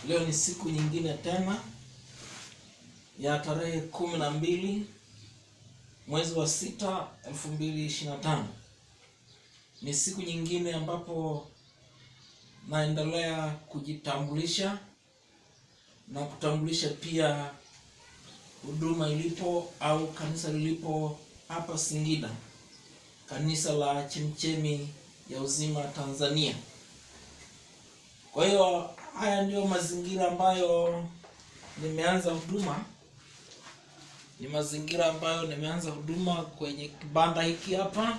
Leo ni siku nyingine tena ya tarehe 12 mwezi wa 6 2025. Ni siku nyingine ambapo naendelea kujitambulisha na kutambulisha pia huduma ilipo au kanisa lilipo hapa Singida, kanisa la Chemchemi ya Uzima Tanzania. Kwa hiyo haya ndio mazingira ambayo nimeanza huduma. Ni mazingira ambayo nimeanza huduma kwenye kibanda hiki hapa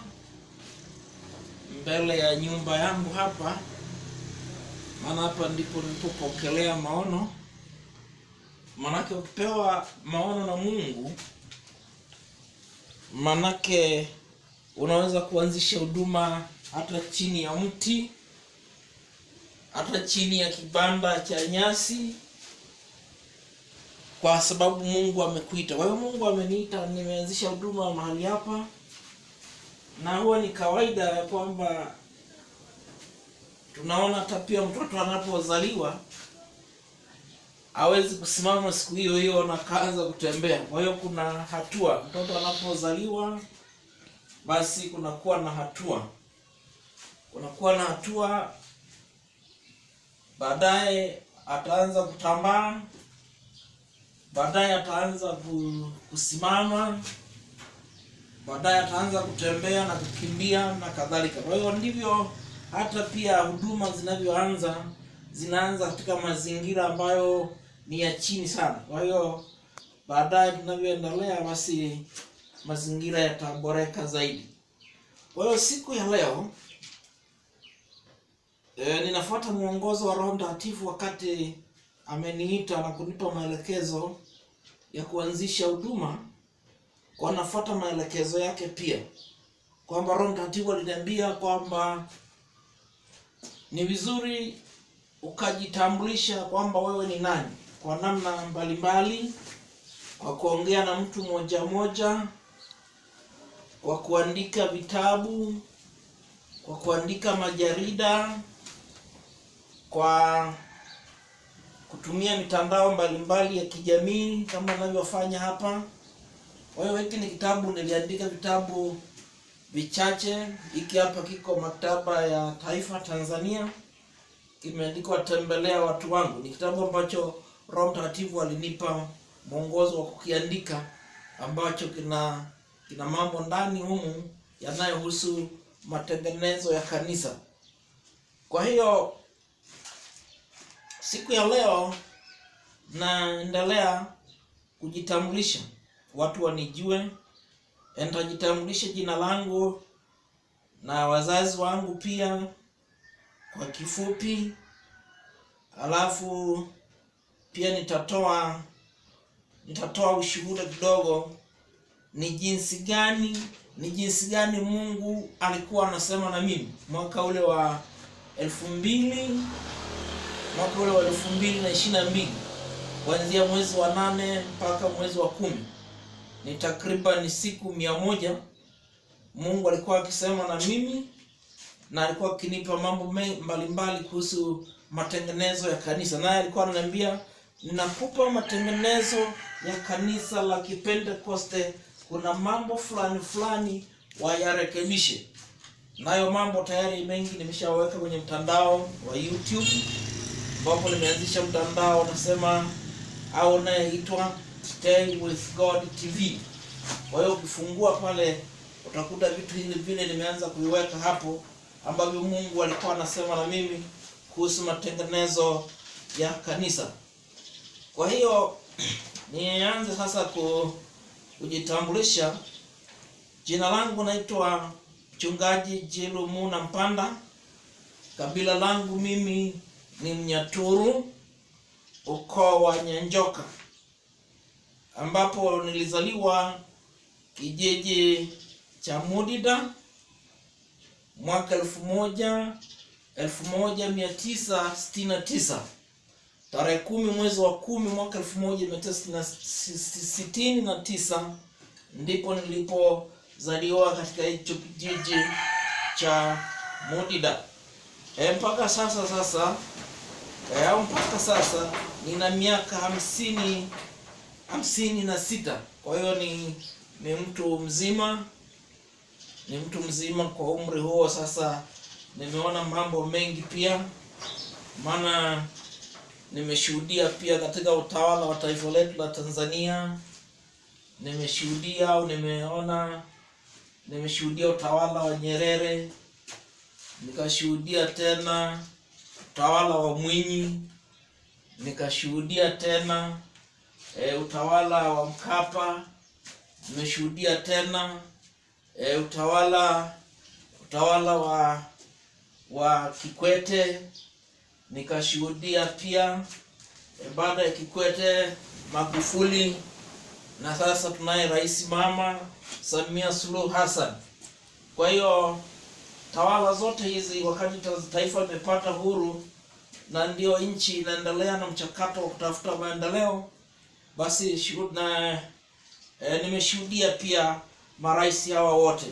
mbele ya nyumba yangu hapa, maana hapa ndipo nilipopokelea maono. Manake ukipewa maono na Mungu, manake unaweza kuanzisha huduma hata chini ya mti, hata chini ya kibanda cha nyasi, kwa sababu Mungu amekuita. Kwa hiyo Mungu ameniita, nimeanzisha huduma mahali hapa, na huwa ni kawaida ya kwamba tunaona hata pia mtoto anapozaliwa hawezi kusimama siku hiyo hiyo na kaanza kutembea. Kwa hiyo kuna hatua, mtoto anapozaliwa basi kunakuwa na hatua, kunakuwa na hatua, baadaye ataanza kutambaa, baadaye ataanza kusimama, baadaye ataanza kutembea na kukimbia na kadhalika. Kwa hiyo ndivyo hata pia huduma zinavyoanza, zinaanza katika mazingira ambayo ni ya chini sana. Kwa hiyo baadaye tunavyoendelea, basi mazingira yataboreka zaidi. Kwa hiyo siku ya leo ninafuata mwongozo wa Roho Mtakatifu wakati ameniita na kunipa maelekezo ya kuanzisha huduma, kwa nafuata maelekezo yake pia, kwamba Roho Mtakatifu aliniambia kwamba ni vizuri ukajitambulisha kwamba wewe ni nani kwa namna mbalimbali, kwa kuongea na mtu moja moja, kwa kuandika vitabu, kwa kuandika majarida, kwa kutumia mitandao mbalimbali ya kijamii kama ninavyofanya hapa. Kwa hiyo hiki ni kitabu, niliandika vitabu vichache. Hiki hapa kiko Maktaba ya Taifa Tanzania, kimeandikwa Tembelea Watu Wangu. Ni kitabu ambacho Roho Mtakatifu alinipa mwongozo wa kukiandika, ambacho kina mambo ndani humu yanayohusu matengenezo ya kanisa. Kwa hiyo siku ya leo naendelea kujitambulisha, watu wanijue. Nitajitambulisha jina langu na wazazi wangu pia kwa kifupi, alafu pia nitatoa ushuhuda kidogo ni jinsi gani Mungu alikuwa anasema na mimi mwaka ule wa 2000, mwaka ule wa 2022, kuanzia mwezi wa 8 mpaka mwezi wa 10. Ni takriban siku 100 Mungu alikuwa akisema na mimi, na alikuwa akinipa mambo mbalimbali kuhusu matengenezo ya kanisa. Naye alikuwa ananiambia, ninakupa matengenezo ya kanisa la Kipentekoste, kuna mambo fulani fulani wayarekebishe. Nayo mambo tayari mengi nimeshaweka kwenye mtandao wa YouTube, ambapo nimeanzisha mtandao nasema au unayeitwa Stay with God TV. Kwa hiyo ukifungua pale utakuta vitu hivi vile nimeanza kuiweka hapo, ambavyo Mungu alikuwa anasema na mimi kuhusu matengenezo ya kanisa. Kwa hiyo nianze sasa kujitambulisha. Jina langu naitwa Mchungaji Jilu Muna Mpanda. Kabila langu mimi ni Mnyaturu, ukoo wa Nyanjoka, ambapo nilizaliwa kijiji cha Mudida mwaka 1969, tarehe 10 mwezi wa 10 mwaka 1969 ndipo nilipozaliwa katika hicho kijiji cha Mudida. Mpaka sasa au mpaka sasa nina miaka 56. Kwa hiyo ni mtu mzima, ni mtu mzima kwa umri huo. Sasa nimeona mambo mengi pia, maana nimeshuhudia pia katika utawala wa taifa letu la Tanzania. Nimeshuhudia au nimeona, nimeshuhudia utawala wa Nyerere, nikashuhudia tena utawala wa Mwinyi, nikashuhudia tena utawala wa Mkapa, nimeshuhudia tena utawala wa Kikwete, nikashuhudia pia baada ya Kikwete Magufuli, na sasa tunaye Rais Mama Samia Suluhu Hassan. Kwa hiyo tawala zote hizi wakati taifa limepata huru na ndio nchi inaendelea na mchakato wa kutafuta maendeleo, basi nimeshuhudia pia marais hawa wote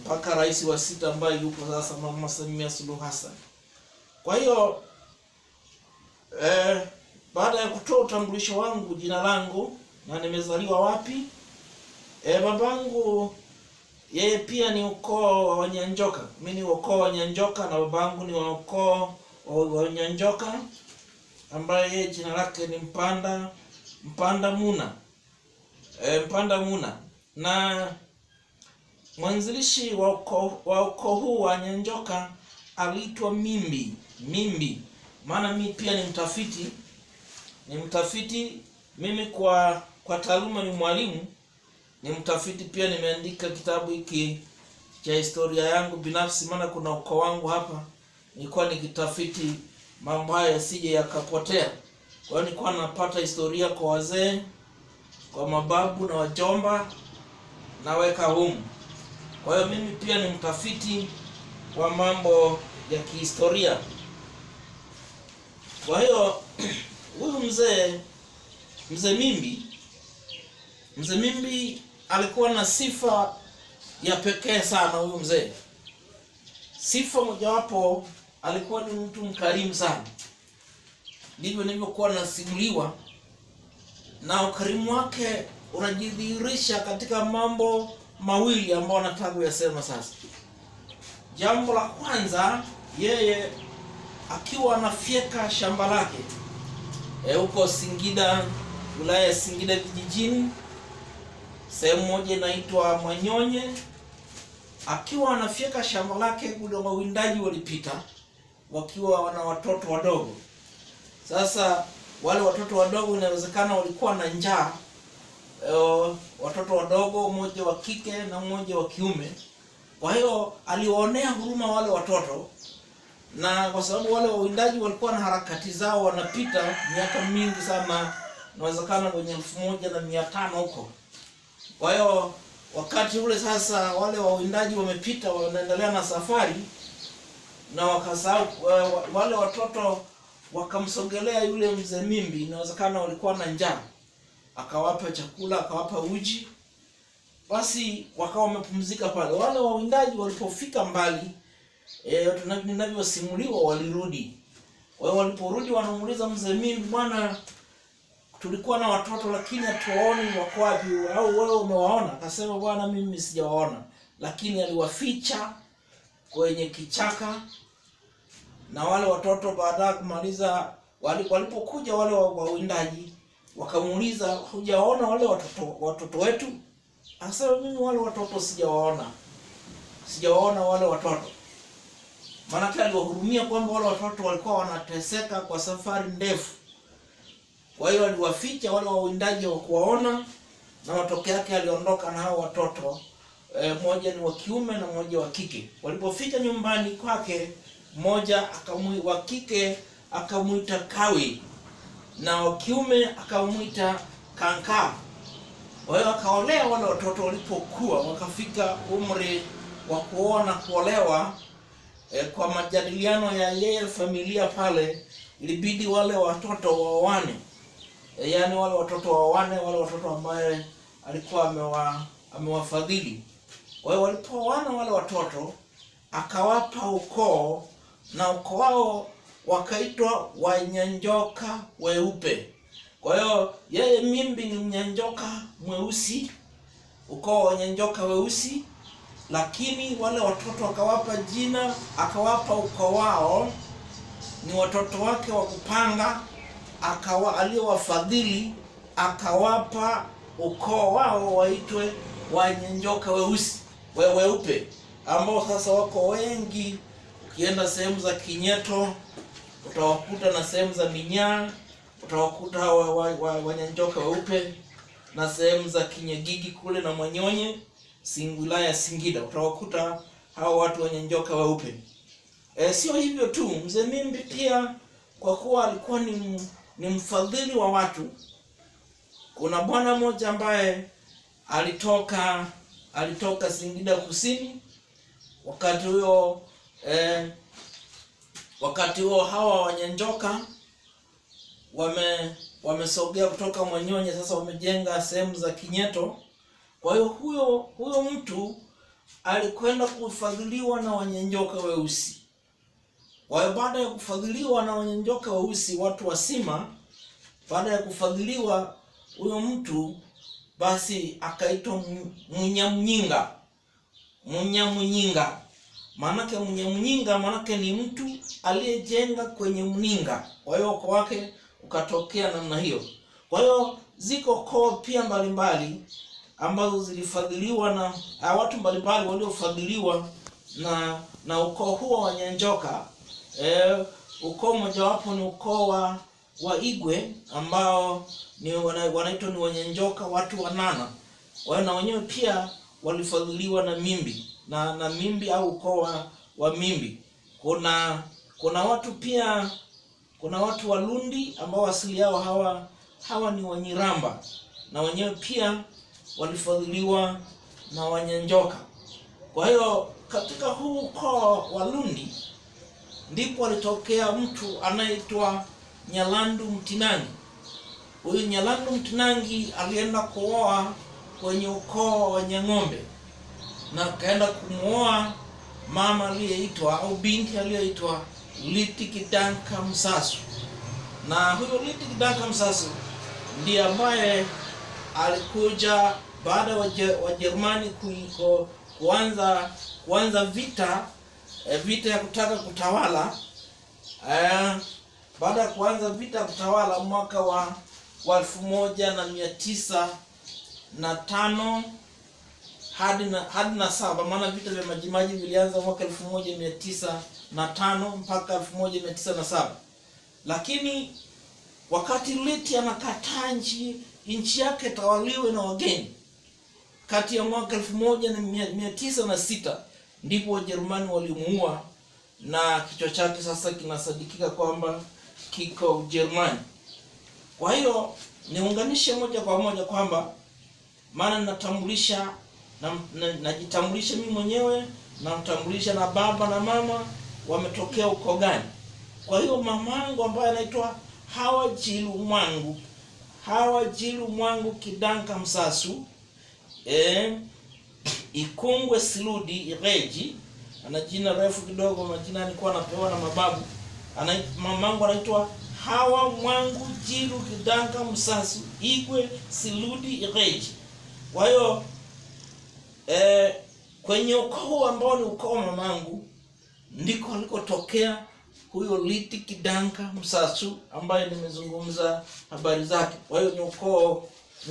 mpaka rais wa 6 ambaye yupo sasa, Mama Samia Suluhu Hassan. Kwa hiyo baada ya kutoa utambulisho wangu, jina langu na nimezaliwa wapi, babangu yeye pia ni ukoo wa Wanyanjoka. Mimi ni ukoo wa Wanyanjoka na babangu ni wa ukoo wa Wanyanjoka, ambaye yeye jina lake ni Mpanda Muna. Mpanda Muna. Na mwanzilishi wa ukoo huu wa Wanyanjoka aliitwa Mimbi. Mimbi. Maana mimi pia ni mtafiti. Ni mtafiti mimi kwa taaluma ni mwalimu, ni mtafiti pia. Nimeandika kitabu hiki cha historia yangu binafsi, maana kuna ukoo wangu hapa. Nilikuwa nikitafiti mambo haya yasije yakapotea. Kwa hiyo nilikuwa napata historia kwa wazee, kwa mababu na wajomba, naweka humu. Kwa hiyo mimi pia ni mtafiti wa mambo ya kihistoria. Kwa hiyo huyu mzee Mimbi alikuwa na sifa ya pekee sana huyu mzee. Sifa mojawapo, alikuwa ni mtu mkarimu sana. Ndivyo nilivyokuwa nasimuliwa, na ukarimu wake unajidhihirisha katika mambo mawili ambayo nataka kuyasema sasa. Jambo la kwanza, yeye akiwa anafyeka shamba lake huko Singida, wilaya ya Singida vijijini, sehemu moja inaitwa Mwanyonye, akiwa anafyeka shamba lake, kuna wawindaji walipita wakiwa wana watoto wadogo. Sasa wale watoto wadogo inawezekana walikuwa na njaa, watoto wadogo, mmoja wa kike na mmoja wa kiume. Kwa hiyo aliwaonea huruma wale watoto, na kwa sababu wale wawindaji walikuwa na harakati zao wanapita miaka mingi sana, inawezekana kwenye 1500 huko. Kwa hiyo wakati ule sasa wale wawindaji wamepita, wanaendelea na safari, na wakasahau wale watoto, wakamsogelea yule mzee Mimbi, inawezekana walikuwa na njaa, akawapa chakula, akawapa uji. Basi wakawa wamepumzika pale. Wale wawindaji walipofika mbali, tunavyosimuliwa, walirudi. Kwa hiyo waliporudi wanamuuliza mzee Mimbi, bwana, tulikuwa na watoto lakini hatuwaoni, wako wapi? Au wewe umewaona? Akasema, bwana, mimi sijawaona, lakini aliwaficha kwenye kichaka. Na wale watoto baada ya kumaliza, walipokuja wale wawindaji wakamuuliza, hujawaona wale watoto wetu? Akasema, mimi wale watoto sijawaona. Sijawaona wale watoto. Maana aliwahurumia kwamba wale watoto walikuwa wanateseka kwa safari ndefu. Kwa hiyo aliwaficha wale wawindaji wa kuwaona, na matokeo yake aliondoka na hao watoto, mmoja ni wa kiume na mmoja wa kike. Walipofika nyumbani kwake, mmoja wa kike akamuita Kawi na wa kiume akamuita Kanka. Kwa hiyo akaolea wale watoto walipokuwa wakafika umri wa kuoa na kuolewa. Kwa majadiliano ya yeye familia pale, ilibidi wale watoto waoane. Yaani wale watoto waoane, wale watoto ambaye alikuwa amewafadhili. Kwa hiyo walipooana wale watoto, akawapa ukoo, na ukoo wao wakaitwa Wanyanjoka weupe. Kwa hiyo yeye Mimbi ni Mnyanjoka mweusi, ukoo wa Wanyanjoka weusi, lakini wale watoto akawapa jina, akawapa ukoo wao, ni watoto wake wa kupanga, akawa aliyowafadhili akawapa ukoo wao waitwe Wanyanjoka weusi, weupe, ambao sasa wako wengi. Ukienda sehemu za Kinyeto utawakuta na sehemu za Minyaa utawakuta hawa Wanyanjoka weupe, na sehemu za Kinyegigi kule na Mwanyonye wilaya ya Singida utawakuta hawa watu Wanyanjoka weupe. Sio hivyo tu, Mzee Mimbi pia kwa kuwa alikuwa ni mfadhili wa watu, kuna bwana mmoja ambaye alitoka Singida Kusini wakati huo. Wakati huo hawa Wanyanjoka wamesogea kutoka Mwanyonye, sasa wamejenga sehemu za Kinyeto. Kwa hiyo huyo mtu alikwenda kufadhiliwa na Wanyanjoka weusi. Kwa hiyo baada ya kufadhiliwa na Wanyanjoka weusi, watu wa Sima, baada ya kufadhiliwa huyo mtu basi akaitwa Mnyamunyinga. Mnyamunyinga. Maanake Mnyamunyinga maanake ni mtu aliyejenga kwenye mninga. Kwa hiyo ukoo wake ukatokea namna hiyo. Kwa hiyo ziko koo pia mbalimbali ambazo zilifadhiliwa na watu mbalimbali waliofadhiliwa na ukoo huo wa Wanyanjoka. Ukoo mmojawapo ni ukoo wa Igwe ambao ni wanaitwa ni Wanyanjoka watu wa Nana. Wao na wenyewe pia walifadhiliwa na Mimbi na Mimbi au ukoo wa Mimbi. Kuna watu pia, kuna watu wa Lundi ambao asili yao hawa ni Wanyiramba, na wenyewe pia walifadhiliwa na Wanyanjoka. Kwa hiyo katika huu ukoo wa Lundi ndipo alitokea mtu anaitwa Nyalandu Mtinangi. Huyu Nyalandu Mtinangi alienda kuoa kwenye ukoo wa Nyang'ombe, na akaenda kumuoa mama aliyeitwa au binti aliyeitwa Liti Kidanka Msasu. Na huyo Liti Kidanka Msasu ndiye ambaye alikuja baada ya Wajerumani kuanza vita, vita ya kutaka kutawala. Baada ya kuanza vita ya kutawala mwaka wa 1905 hadi na 7, maana vita vya Majimaji vilianza mwaka 1905 mpaka 1907. Lakini wakati Liti anakataa nchi yake tawaliwe na wageni, kati ya mwaka 1906 ndipo Wajerumani walimuua, na kichwa chake sasa kinasadikika kwamba kiko Ujerumani. Kwa hiyo niunganishe moja kwa moja kwamba maana natambulisha najitambulisha mimi mwenyewe, namtambulisha na baba na mama wametokea uko gani. Kwa hiyo mamangu ambaye anaitwa Hawa Jilu Mwangu Kidanka Msasu, Ikungwe Siludi Ireji, ana jina refu kidogo, majina alikuwa anapewa na mababu. Mamangu anaitwa Hawa Mwangu Jilu Kidanka Msasu Igwe Siludi Ireji. Kwa hiyo kwenye ukoo ambao ni ukoo mamangu ndiko alikotokea huyo Liti Kidanka Msasu ambaye nimezungumza habari zake. Kwa hiyo ni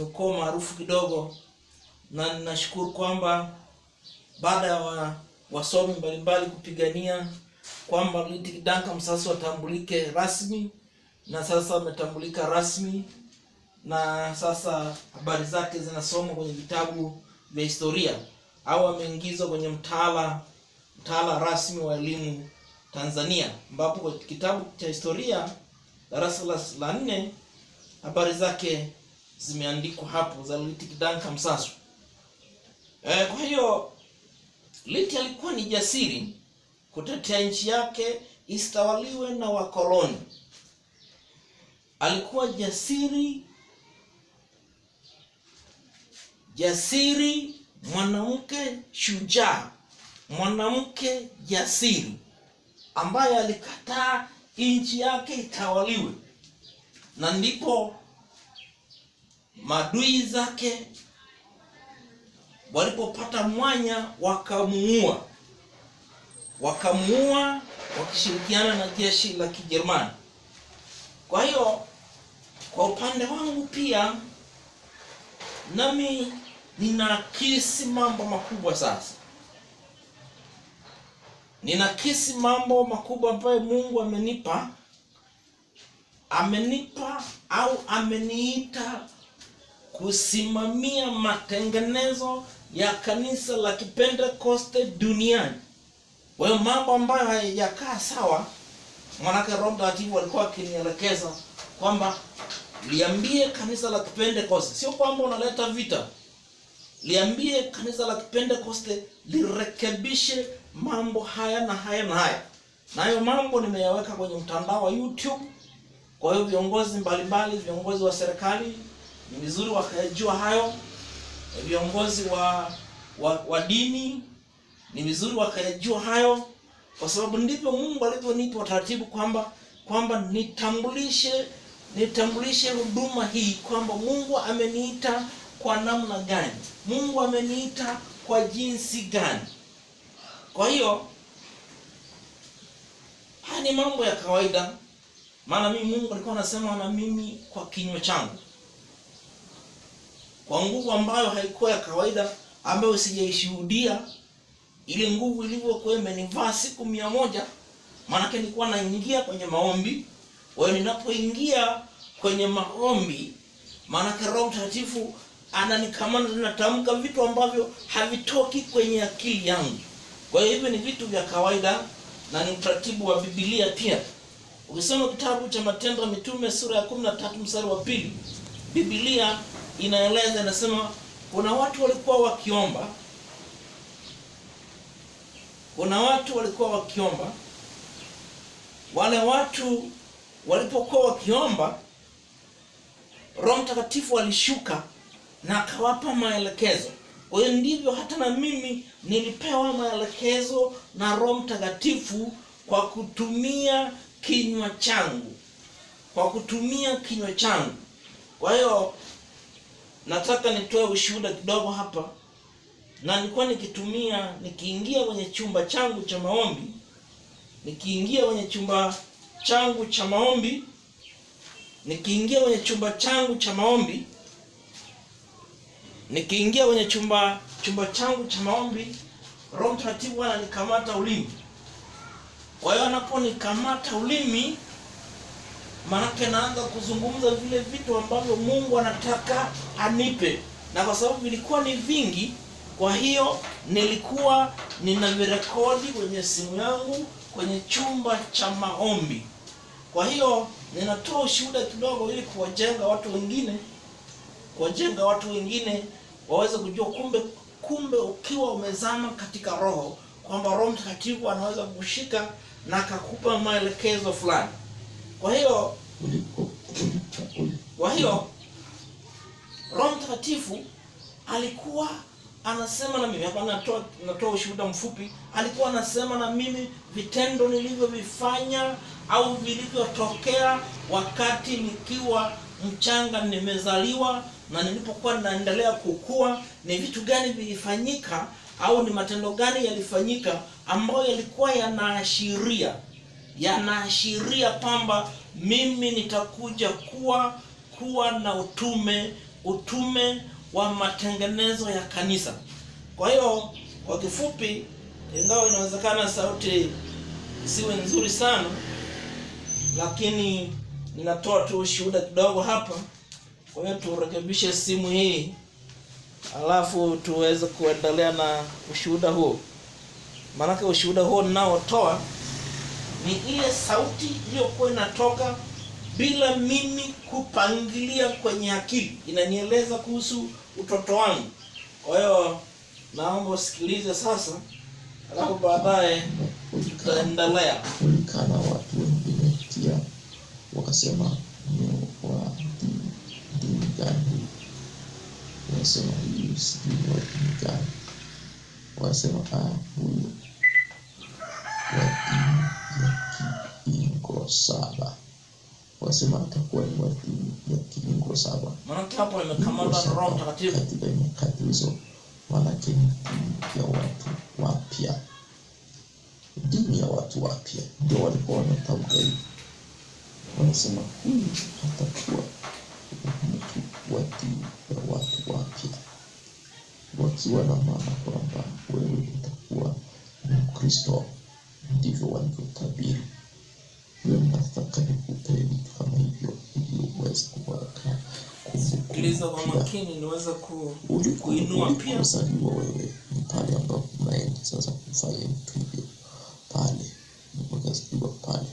ukoo maarufu kidogo, na ninashukuru kwamba baada ya wasomi mbalimbali kupigania kwamba Liti Kidanka Msasu atambulike rasmi, na sasa ametambulika rasmi, na sasa habari zake zinasomwa kwenye vitabu vya historia au ameingizwa kwenye mtaala rasmi wa elimu Tanzania, ambapo kwa kitabu cha historia darasa la 4 habari zake zimeandikwa hapo za Liti Kidanka Msasu. Kwa hiyo Liti alikuwa ni jasiri kutetea nchi yake isitawaliwe na wakoloni. Alikuwa jasiri, mwanamke shujaa, mwanamke jasiri ambaye alikataa nchi yake itawaliwe. Na ndipo maadui zake walipopata mwanya wakamuua. Wakamuua wakishirikiana na jeshi la Kijerumani. Kwa hiyo kwa upande wangu pia nami ninakisi mambo makubwa sasa. Ninakisi mambo makubwa ambayo Mungu amenipa. Amenipa au ameniita kusimamia matengenezo ya kanisa la Kipentekoste duniani. Kwa hiyo mambo ambayo hayajakaa sawa, manake Roho Mtakatifu alikuwa akinielekeza kwamba liambie kanisa la Kipentekoste, sio kwamba unaleta vita. Liambie kanisa la Kipentekoste lirekebishe mambo haya na haya na haya. Na hayo mambo nimeyaweka kwenye mtandao wa YouTube. Kwa hiyo viongozi mbalimbali, viongozi wa serikali ni vizuri wakayajua hayo. Viongozi wa dini ni vizuri wakayajua hayo, kwa sababu ndivyo Mungu alivyonipa utaratibu kwamba nitambulishe huduma hii, kwamba Mungu ameniita kwa namna gani, Mungu ameniita kwa jinsi gani. Kwa hiyo haya ni mambo ya kawaida, maana mimi Mungu alikuwa anasema na mimi kwa kinywa changu, kwa nguvu ambayo haikuwa ya kawaida, ambayo sijaishuhudia. Ile nguvu ilivyokuwa imenivaa siku 100, maana nilikuwa naingia kwenye maombi. Kwa hiyo ninapoingia kwenye maombi, maana Roho Mtakatifu ananikamata, natamka vitu ambavyo havitoki kwenye akili yangu. Kwa hiyo hivi ni vitu vya kawaida na ni utaratibu wa Biblia pia. Ukisoma kitabu cha Matendo ya Mitume sura ya 13 mstari wa 2, Biblia inaeleza, inasema kuna watu walikuwa wakiomba. Kuna watu walikuwa wakiomba. Wale watu walipokuwa wakiomba, Roho Mtakatifu alishuka na akawapa maelekezo. Kwa hiyo ndivyo hata na mimi nilipewa maelekezo na Roho Mtakatifu kwa kutumia kinywa changu. Kwa kutumia kinywa changu. Kwa hiyo nataka nitoe ushuhuda kidogo hapa. Na nilikuwa nikitumia, nikiingia kwenye chumba changu cha maombi, nikiingia kwenye chumba changu cha maombi, nikiingia kwenye chumba changu cha maombi, nikiingia kwenye chumba changu cha maombi, Roho Mtakatifu ananikamata ulimi. Kwa hiyo anaponikamata ulimi, maana naanza kuzungumza vile vitu ambavyo Mungu anataka anipe. Na kwa sababu vilikuwa ni vingi, kwa hiyo nilikuwa ninavirekodi kwenye simu yangu kwenye chumba cha maombi. Kwa hiyo ninatoa ushuhuda kidogo ili kuwajenga watu wengine, kuwajenga watu wengine waweze kujua kumbe ukiwa umezama katika roho, kwamba Roho Mtakatifu anaweza kukushika na akakupa maelekezo fulani. Kwa hiyo Roho Mtakatifu alikuwa anasema na mimi. Hapa natoa ushuhuda mfupi. Alikuwa anasema na mimi vitendo nilivyovifanya au vilivyotokea wakati nikiwa mchanga nimezaliwa na nilipokuwa naendelea kukua, ni vitu gani vilifanyika au ni matendo gani yalifanyika ambayo yalikuwa yanaashiria kwamba mimi nitakuja kuwa na utume wa matengenezo ya kanisa. Kwa hiyo kwa kifupi, ingawa inawezekana sauti isiwe nzuri sana, lakini ninatoa tu ushuhuda kidogo hapa. Kwa hiyo turekebishe simu hii alafu tuweze kuendelea na ushuhuda huo. Maana ushuhuda huo ninaotoa ni ile sauti iliyokuwa inatoka bila mimi kupangilia kwenye akili, inanieleza kuhusu utoto wangu. Kwa hiyo naomba usikilize sasa, alafu baadaye tutaendelea. Kulikana watu wengine pia wakasema ni wa dini gani? Wanasema huyu sijui wa dini gani. Wanasema huyu wa dini ya Kiingo. kinyongo saba. Wasema atakuwa ni wa dini ya kinyongo saba. Maanake hapo nimekamatwa na Roho Mtakatifu. Katika nyakati hizo, maanake ni dini ya watu wapya, dini ya watu wapya ndio walikuwa wanatamka hivi. Wanasema huyu atakuwa mtu wa dini ya watu wapya, wakiwa na maana kwamba wewe utakuwa Mkristo. Ndivyo walivyotabiri. Wewe nataka nikupe vitu kama hivyo ili uweze kuweka Sikiliza kwa kumbukumbu pia. makini niweze kuinua pia. Ulikozaliwa wewe ni pale ambapo unaenda sasa kufanya vitu hivyo pale, ukazaliwa pale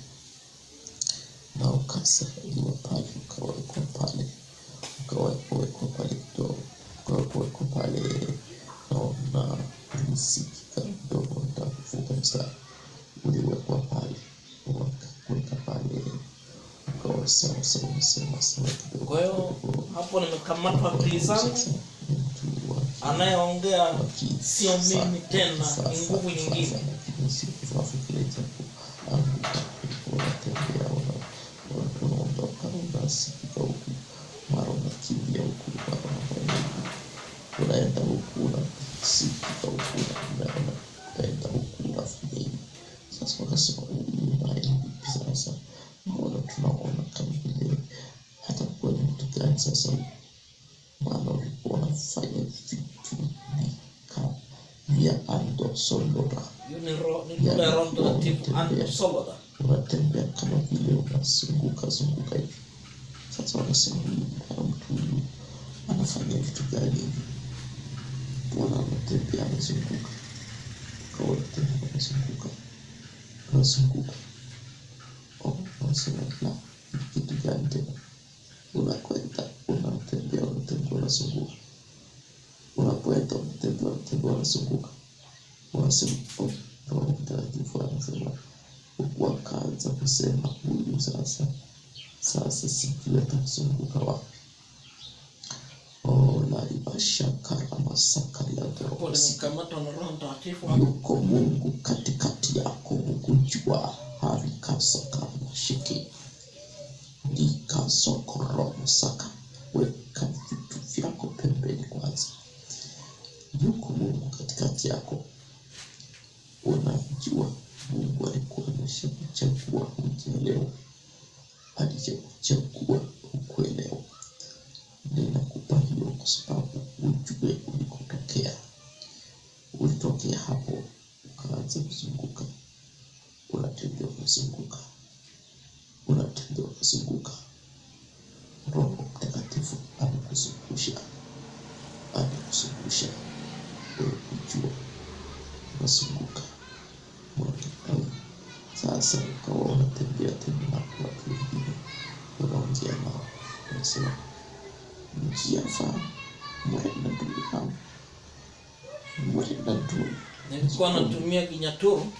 na ukazaliwa pale, ukawekwa pale, ukawekwa pale kidogo, ukawekwa pale, naona ulisikika kidogo, nitakuvuka mstari, uliwekwa pale, wakakuweka pale, ukawa sawa sawa sawa sawa kidogo Kwa hiyo kidogo. hapo nimekamatwa akili zangu, anayeongea sio mimi tena, ni nguvu nyingine. Unaondoka, unasikika huku, mara unakimbia huku, mara unafanya huku, unaenda huku, unasikika huku, unaenda huku, unafanya hivi. Sasa wakasema huyu naye vipi sasa? Mbona tunaona kama vile hatakuwa ni mtu gani sasa huyu? Maana ulikuwa unafanya vitu vya andosoloda, Hiyo ni ni lugha ya Roho Mtakatifu andosoloda. unatembea kama vile unazunguka zunguka hivi. Sasa wanasema huyu bwana mtu huyu anafanya vitu gani hivi? Mbona anatembea anazunguka? Ukawa unatembea unazunguka, unazunguka. Oh, unasema la, ni kitu gani tena? Unakwenda unatembea unatembea unazunguka, unapoenda unatembea unatembea unazunguka, unasema oh, Roho Mtakatifu anasema, wakaanza kusema huyu sasa, sasa sijui atazunguka wapi. Oh, Hapo laribashakaramasakariadorosika nimekamatwa na Roho Mtakatifu. yuko Mungu katikati yako, hukujua harikasakamashiki likasokoromosaka. Weka vitu vyako pembeni kwanza. Yuko Mungu katikati yako, unajua Mungu alikuwa ameshakuchagua, hujaelewa. Alichokuchagua hukuelewa. Ninakupa hiyo kwa sababu ujue ulikotokea. Ulitokea hapo, ukaanza kuzunguka, unatembea unazunguka, unatembea unazunguka. Roho Mtakatifu amekuzungusha, amekuzungusha wewe kujua unazunguka. Unaona? Sasa ukawa unatembea tena na watu wengine, unaongea nao, unasema mkiafa mwenda duniani, mwenda du Nilikuwa natumia Kinyaturu,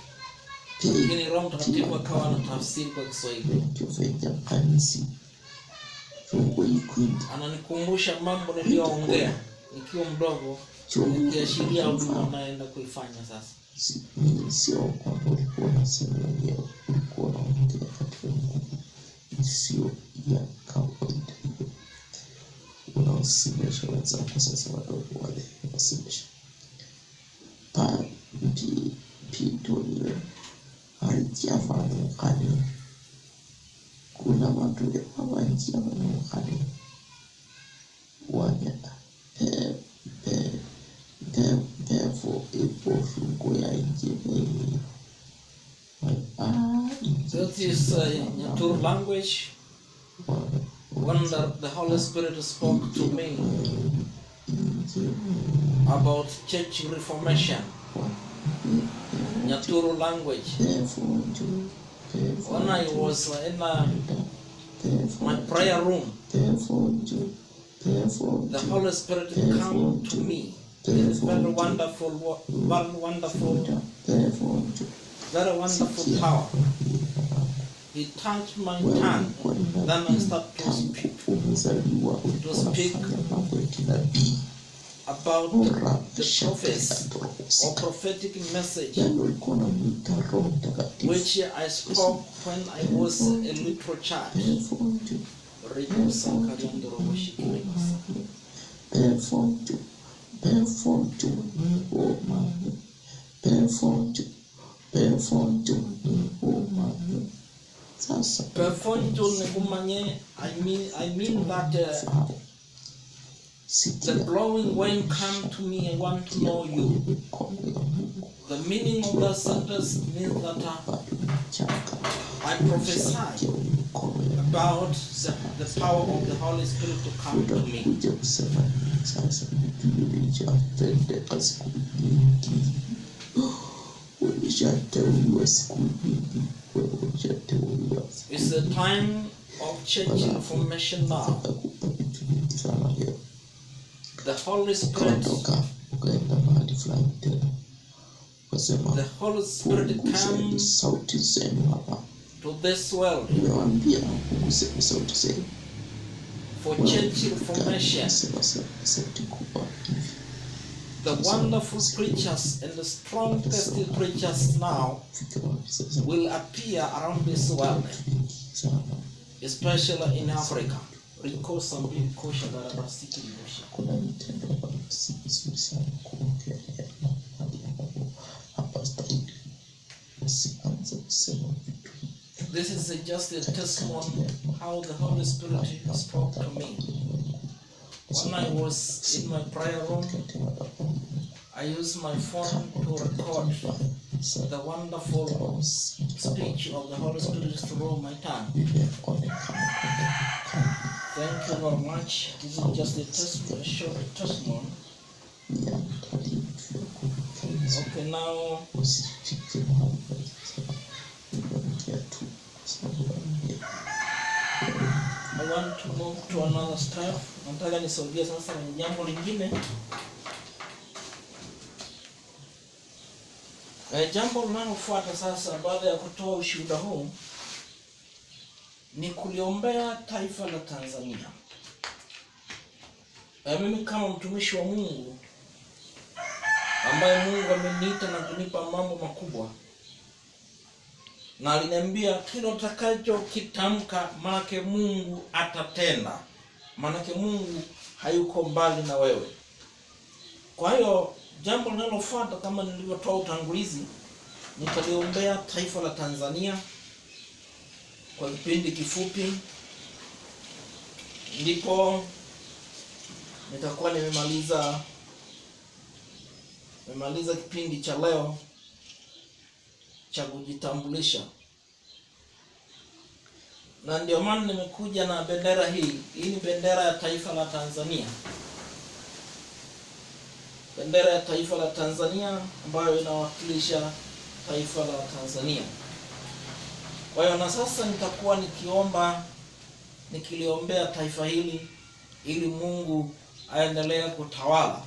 lakini Roho Mtakatifu akawa anatafsiri kwa Kiswahili. ndio kanisi chongo ikwindi Ananikumbusha mambo niliyoongea nikiwa mdogo, nikiashiria huduma naenda kuifanya sasa. Sio kwamba ulikuwa unasema wenyewe, ulikuwa unaongea katika nguvu isiyo ya kawaida. Hiyo unawasemesha wenzako sasa, wadogo wale unawasemesha pa mpi pitoniwe harikiavanukane kuna vantu avanjiavanukane wanya pe pe mpevo iposhungu ya injini. That is Nyaturu language. When the Holy Spirit spoke to me about church reformation, Nyaturu language. When I was in my prayer room, the Holy Spirit came to me. It is very wonderful, very wonderful, very wonderful power. He touched my tongue. Then I start to speak. Umezaliwa To speak unafanya mambo ya kinabii. about the prophecy or prophetic message Yaani ulikuwa unamwita Roho Mtakatifu. which I spoke when I was a little child. Befonju, befonju, befonju ni befonju, befonju ni umanye. Sasa Befonju nikumanye, I mean that Sikia the blowing wind come to me, I want to know you. mikono ya Mungu The meaning of that sentence means that bado ni mchanga. I prophesy Ulishaingia kwenye mikono ya about the power of the Holy Spirit to come to me. Utakuja kusema nini sasa? Vitu vilishatendeka siku nyingi, ulishateuliwa siku nyingi, wewe ulishateuliwa siku It's the time of church information now. Akakupa vitu vingi sana leo, The Holy Spirit, ukaondoka ukaenda mahali fulani tena, ukasema the Holy Spirit punguzeni come sauti zenu hapa. to this world Nimewaambia punguzeni sauti zenu. for church information. Sema sauti kubwa hivi. The wonderful preachers and the strongest preachers now Fika wapi sasa? will appear around this world, Vingi sana. especially in Africa. Riko sambi kosha darabasiki libosha. Kuna vitendo ambavyo si vizuri sana kuongelea mahali ambapo hapastahili. Usianze kusema vitu This is just a testimony how the Holy Spirit spoke to me. When I was in my prayer room, katikati ya madhabahu. I used my phone to record the wonderful speech of the Holy Spirit through my tongue. Vimeonekana kwenye kambi Thank you very much. This is just a testimony, a short testimony. Viangalie vitu vyako vikae vizuri. Okay, now Usifike mahali pale kusema unaongea tu kwa sababu unaongea. I want to move to another step. Nataka nisogee sasa kwenye jambo lingine. Jambo linalofuata sasa baada ya kutoa ushuhuda huu ni kuliombea taifa la Tanzania. Mimi kama mtumishi wa Mungu ambaye Mungu ameniita na kunipa mambo makubwa, na aliniambia kile utakachokitamka manake Mungu atatenda, manake Mungu hayuko mbali na wewe. Kwa hiyo jambo linalofuata, kama nilivyotoa utangulizi, nitaliombea taifa la Tanzania kwa kipindi kifupi, ndipo nitakuwa nimemaliza kipindi cha leo cha kujitambulisha. Na ndio maana nimekuja na bendera hii. Hii ni bendera ya taifa la Tanzania. Bendera ya taifa la Tanzania ambayo inawakilisha taifa la Tanzania. Kwa hiyo na sasa nitakuwa nikiomba, nikiliombea taifa hili ili Mungu aendelee kutawala.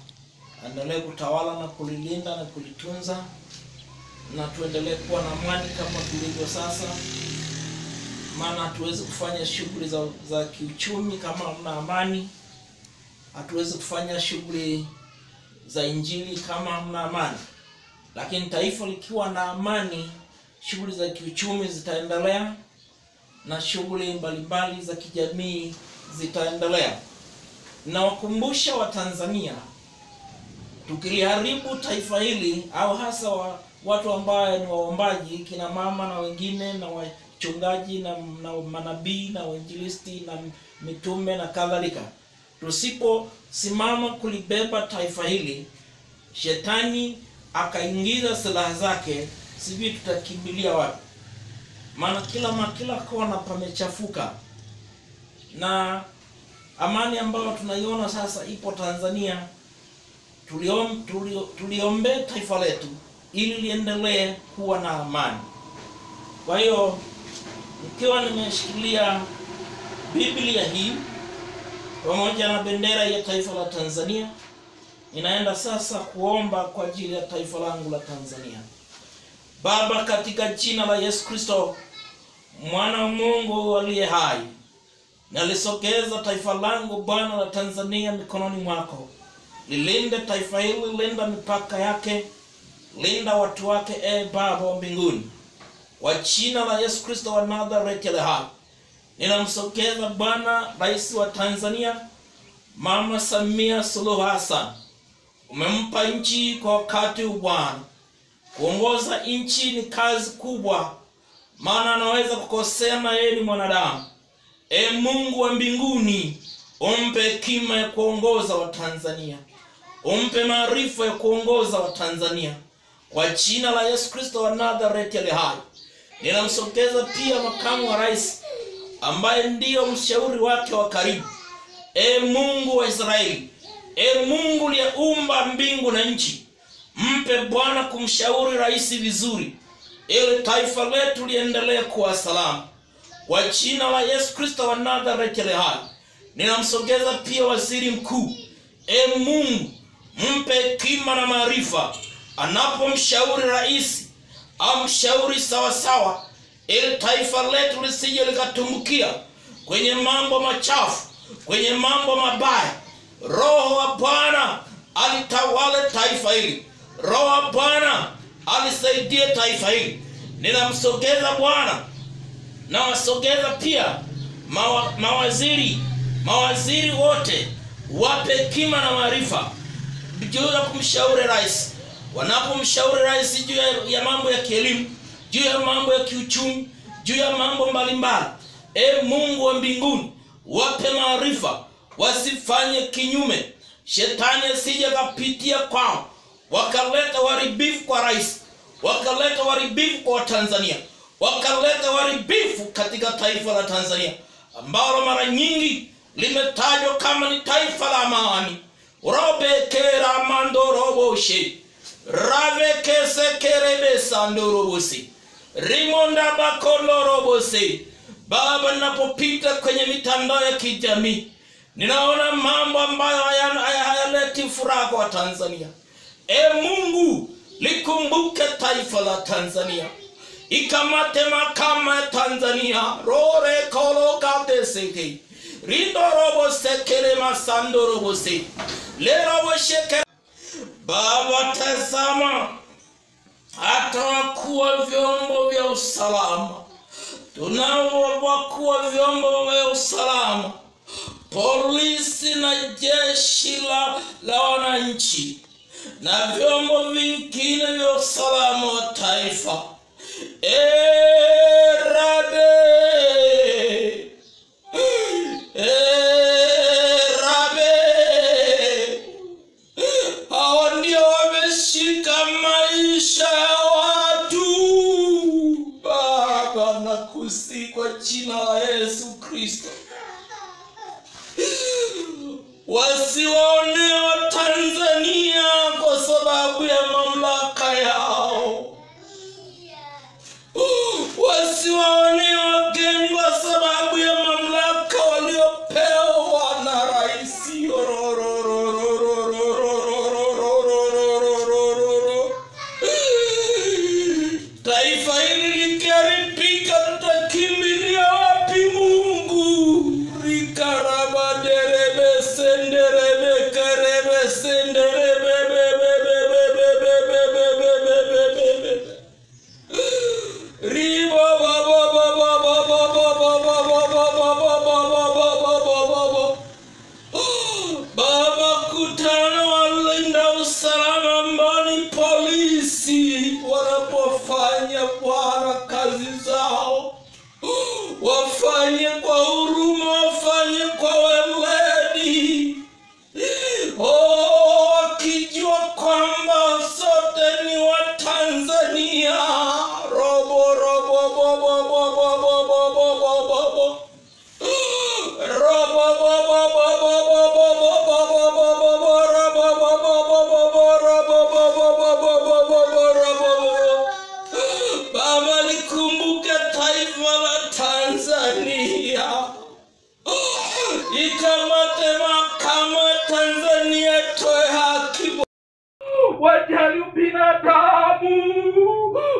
Aendelee kutawala na kulilinda na kulitunza, na tuendelee kuwa na amani kama tulivyo sasa. Maana hatuwezi kufanya shughuli za kiuchumi kama hamna amani. Hatuwezi kufanya shughuli za injili kama hamna amani. Lakini taifa likiwa na amani, shughuli za kiuchumi zitaendelea na shughuli mbalimbali za kijamii zitaendelea. Nawakumbusha Watanzania, tukiliharibu taifa hili, au hasa watu ambao ni waombaji, kina mama na wengine na wachungaji na manabii na wainjilisti na mitume na kadhalika, tusiposimama kulibeba taifa hili, shetani akaingiza silaha zake, sijui tutakimbilia wapi. Maana kila kona pamechafuka. Na amani ambayo tunaiona sasa ipo Tanzania, tuliombe taifa letu ili liendelee kuwa na amani. Kwa hiyo nikiwa nimeshikilia Biblia hii pamoja na bendera ya taifa la Tanzania, ninaenda sasa kuomba kwa ajili ya taifa langu la Tanzania. Baba, katika jina la Yesu Kristo, Mwana wa Mungu aliye hai, nalisogeza taifa langu Bwana la Tanzania mikononi mwako. Lilinde taifa hili, linda mipaka yake, linda watu wake, e Baba wa mbinguni. Kwa jina la Yesu Kristo wa Nazareti aliye hai, ninamsogeza Bwana Rais wa Tanzania Mama Samia Suluhu Hassan. Umempa nchi kwa wakati huu Bwana. Kuongoza nchi ni kazi kubwa, maana anaweza kukosea na yeye ni mwanadamu. E Mungu wa mbinguni, umpe hekima ya kuongoza Watanzania, umpe maarifa ya kuongoza Watanzania. Kwa jina la Yesu Kristo wa Nazareti aliye hai, ninamsogeza pia makamu wa rais ambaye ndiyo mshauri wake wa karibu. E Mungu wa Israeli, e Mungu uliyeumba mbingu na nchi, mpe Bwana kumshauri rais vizuri, ili taifa letu liendelee kuwa salama. Kwa jina la Yesu Kristo wa Nazareti aliye hai, ninamsogeza pia waziri mkuu. E Mungu, mpe hekima na maarifa anapomshauri rais, amshauri sawasawa, ili taifa letu lisije likatumbukia kwenye mambo machafu, kwenye mambo mabaya. Roho wa Bwana alitawale taifa hili, Roho wa Bwana alisaidie taifa hili. Ninamsogeza Bwana, nawasogeza pia mawaziri wote, wape hekima na maarifa juu ya kumshauri rais. Wanapomshauri rais juu ya mambo ya kielimu, juu ya mambo ya kiuchumi, juu ya mambo mbalimbali, e Mungu wa mbinguni, wape maarifa, wasifanye kinyume. Shetani asije kapitia kwao wakaleta uharibifu kwa rais, wakaleta uharibifu kwa Tanzania, wakaleta uharibifu katika taifa la Tanzania ambalo mara nyingi limetajwa kama ni taifa la amani. Robe kera mandoroboshe rave kese kerebe sandorobose rimonda bakolorobose. Baba, ninapopita kwenye mitandao ya kijamii ninaona mambo ambayo hayaleti furaha kwa Tanzania. E Mungu, likumbuke taifa la Tanzania, ikamate mahakama ya Tanzania. Rore kolo seke rindo robo sekere masando robo se le robo shekere. Baba, tazama hata wakuu wa vyombo vya usalama, tunao wakuu wa vyombo vya usalama, polisi na jeshi la wananchi na vyombo vingine vya usalama wa taifa. E Rabe, e Rabe, hao ndio wameshika maisha ya watu. Baba, nakusihi kwa jina la Yesu Kristo, wasiwaone wa Tanzania kwa sababu ya mamlaka yao, wasiwaone wageni kwa sababu ya mamlaka waliopewa na rais. Taifa hili likiharibika, tutakimbilia wapi Mungu? Rikarabaderebe senderebe kerebe senderebe bebebebebebebebebebebebe riba baba baba baba baba baba baba baba baba baba. Baba, kutana walinda usalama ambao ni polisi, wanapofanya Bwana kazi zao, wafanye kwa huruma, wafanye kwa weledi, wakijua kwamba sote ni wa Tanzania. Robo robo bobo bobo bobo bobo bobo robo bobo bobo bobo bobo bobo robo bobo bobo robo bobo bobo bobo robo. Baba, likumbuke taifa la Tanzania, ikamate mahakama Tanzania, toe haki. Wajali binadamu,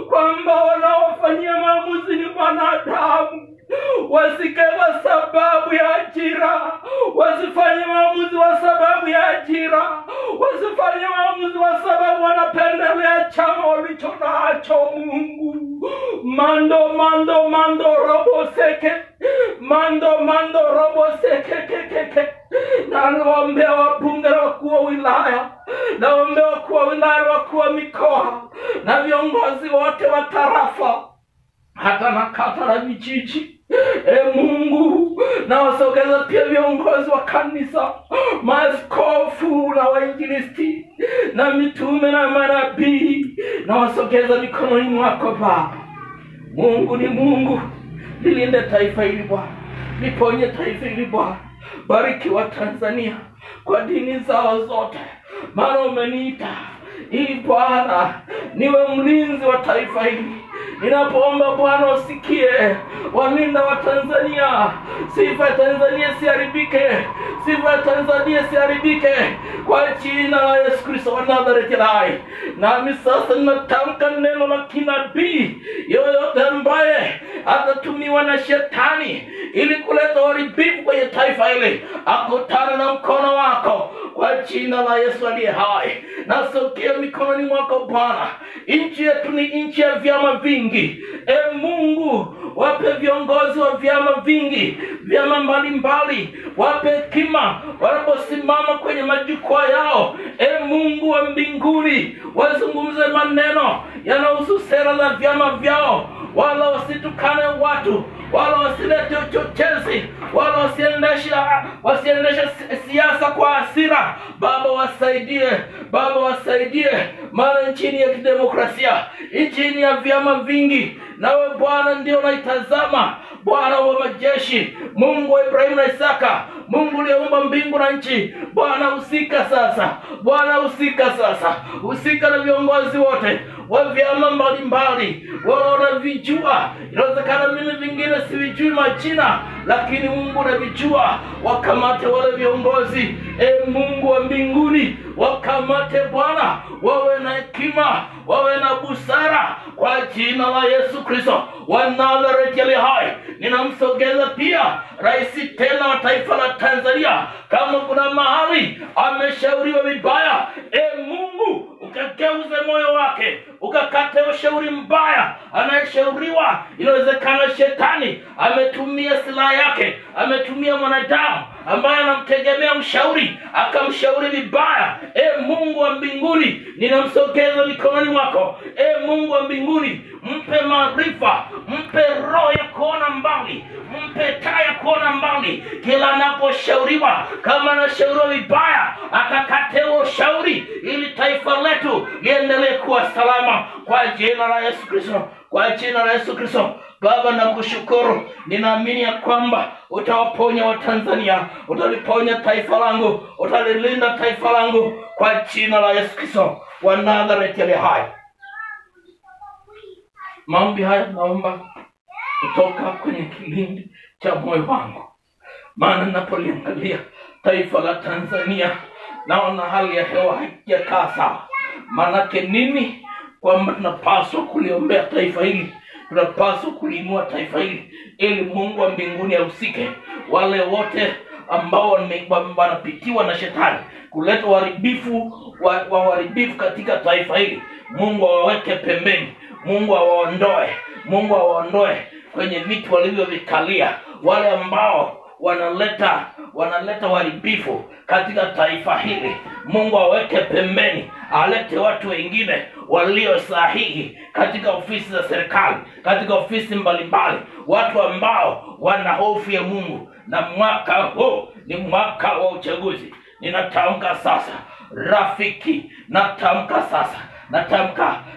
kwamba wanaofanyia maamuzi ni wanadamu, wasikae kwa sababu ya ajira, wasifanye maamuzi kwa sababu ya ajira. ulicho nacho Mungu. Mando mando mando robo seke, mando mando robo seke ke ke. Na nawaombea wabunge na wakuu wa wilaya, nawaombea wakuu wa wilaya, wakuu wa mikoa na viongozi wote wa tarafa, hata na kata na vijiji. E Mungu, nawasogeza pia viongozi wa kanisa, maaskofu na wainjilisti na mitume na manabii, nawasogeza mikononi mwako Baba. Mungu ni Mungu, lilinde taifa hili Bwana, liponye taifa hili Bwana. Bariki wa Tanzania kwa dini zao zote, maana umeniita ili Bwana niwe mlinzi wa taifa hili. Ninapoomba Bwana usikie, walinda wa Tanzania, sifa ya Tanzania siharibike, sifa ya Tanzania siharibike, kwa jina la Yesu Kristo wa Nazareti hai. Nami sasa ninatamka neno la kinabii, yoyote ambaye atatumiwa na shetani ili kuleta uharibifu kwenye taifa hili, akutane na mkono wako kwa jina la Yesu aliye hai. Nasogea mikononi mwako Bwana. Nchi yetu ni nchi ya vyama vingi. E Mungu, wape viongozi wa vyama vingi, vyama mbalimbali, wape hekima wanaposimama kwenye majukwaa yao. E Mungu wa mbinguni, wazungumze maneno yanayohusu sera za vyama vyao, wala wasitukane watu, wala wasilete uchochezi, wala wasiendeshe siasa kwa hasira. Baba wasaidie, Baba wasaidie, maana nchi ya kidemokrasia, nchi ya vyama vingi, nawe Bwana ndio unaitazama. Bwana wa majeshi, Mungu wa Ibrahimu na Isaka, Mungu uliyeumba mbingu na nchi, Bwana husika sasa, Bwana husika sasa, husika na viongozi wote wa vyama mbalimbali, wao wanavijua. Inawezekana mimi vingine sivijui majina, lakini Mungu unavijua. Wakamate wale viongozi, e Mungu wa mbinguni, wakamate Bwana, wawe na hekima, wawe na busara, kwa jina la Yesu Kristo wa Nazareti aliye hai. Ninamsogeza pia rais tena wa taifa la Tanzania, kama kuna mahali ameshauriwa vibaya, e Mungu ukageuze moyo wake, ukakate ushauri mbaya anayeshauriwa. Inawezekana shetani ametumia silaha yake, ametumia mwanadamu ambaye anamtegemea mshauri, akamshauri vibaya. E Mungu wa mbinguni, ninamsogeza mikononi mwako. E Mungu wa mbinguni, mpe maarifa, mpe roho ya kuona mbali, mpe taa ya kuona mbali. Kila anaposhauriwa, kama anashauriwa vibaya, akakate ushauri, ili taifa letu liendelee kuwa salama, kwa jina la Yesu Kristo, kwa jina la Yesu Kristo. Baba, nakushukuru, ninaamini ya kwamba utawaponya wa Tanzania, utaliponya taifa langu, utalilinda taifa langu, kwa jina la Yesu Kristo wa Nazareti aliye hai. Maombi haya naomba kutoka kwenye kilindi cha moyo wangu, maana ninapoliangalia taifa la Tanzania naona hali ya hewa haijakaa sawa. Maanake nini? Kwamba tunapaswa kuliombea taifa hili, tunapaswa kuliinua taifa hili, ili Mungu wa mbinguni ahusike. Wale wote ambao wanapitiwa na shetani kuleta uharibifu wa uharibifu katika taifa hili, Mungu awaweke pembeni, Mungu awaondoe, Mungu awaondoe kwenye viti walivyovikalia. Wale ambao wanaleta uharibifu katika taifa hili, Mungu aweke pembeni, alete watu wengine walio sahihi katika ofisi za serikali, katika ofisi mbalimbali, watu ambao wana hofu ya Mungu. Na mwaka huu ni mwaka wa uchaguzi. Ninatamka sasa, rafiki, natamka sasa,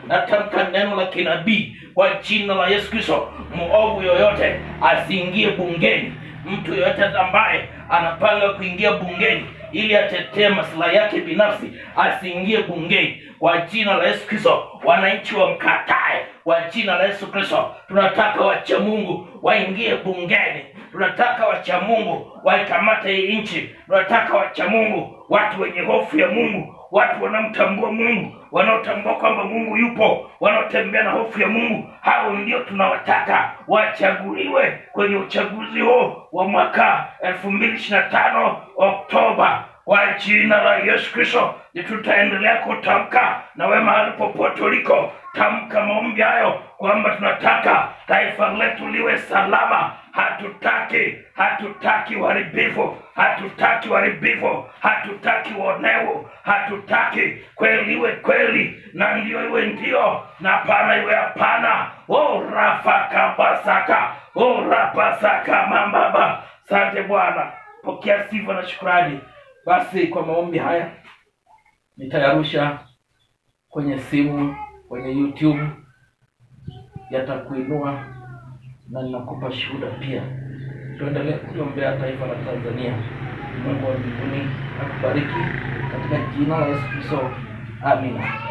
natamka neno la kinabii kwa jina la Yesu Kristo. Muovu yoyote asiingie bungeni. Mtu yoyote ambaye anapanga kuingia bungeni ili atetee maslahi yake binafsi asiingie bungeni kwa jina la Yesu Kristo. Wananchi wamkatae kwa jina la Yesu Kristo. Tunataka wacha Mungu waingie bungeni, tunataka wacha Mungu waikamate hii nchi, tunataka wacha Mungu, watu wenye hofu ya Mungu, watu wanaomtambua Mungu, wanaotambua kwamba Mungu yupo, wanaotembea na hofu ya Mungu. Hao ndio tunawataka wachaguliwe kwenye uchaguzi huu wa mwaka 2025 Oktoba. Kwa jina la Yesu Kristo tutaendelea kutamka, na wewe mahali popote uliko, Tamka maombi hayo kwamba tunataka taifa letu liwe salama. Hatutaki, hatutaki uharibifu, hatutaki uharibifu, hatutaki uonevu, hatutaki. Kweli iwe kweli na ndio iwe ndio na hapana iwe hapana. O rafakabasaka, o rapasaka mambaba. Asante Bwana, pokea sifa na shukrani. Basi kwa maombi haya nitayarusha kwenye simu, kwenye YouTube, yatakuinua na ninakupa shuhuda pia. Tuendelee kuliombea taifa la Tanzania. Mungu wa mbinguni akubariki katika jina la Yesu Kristo, amina.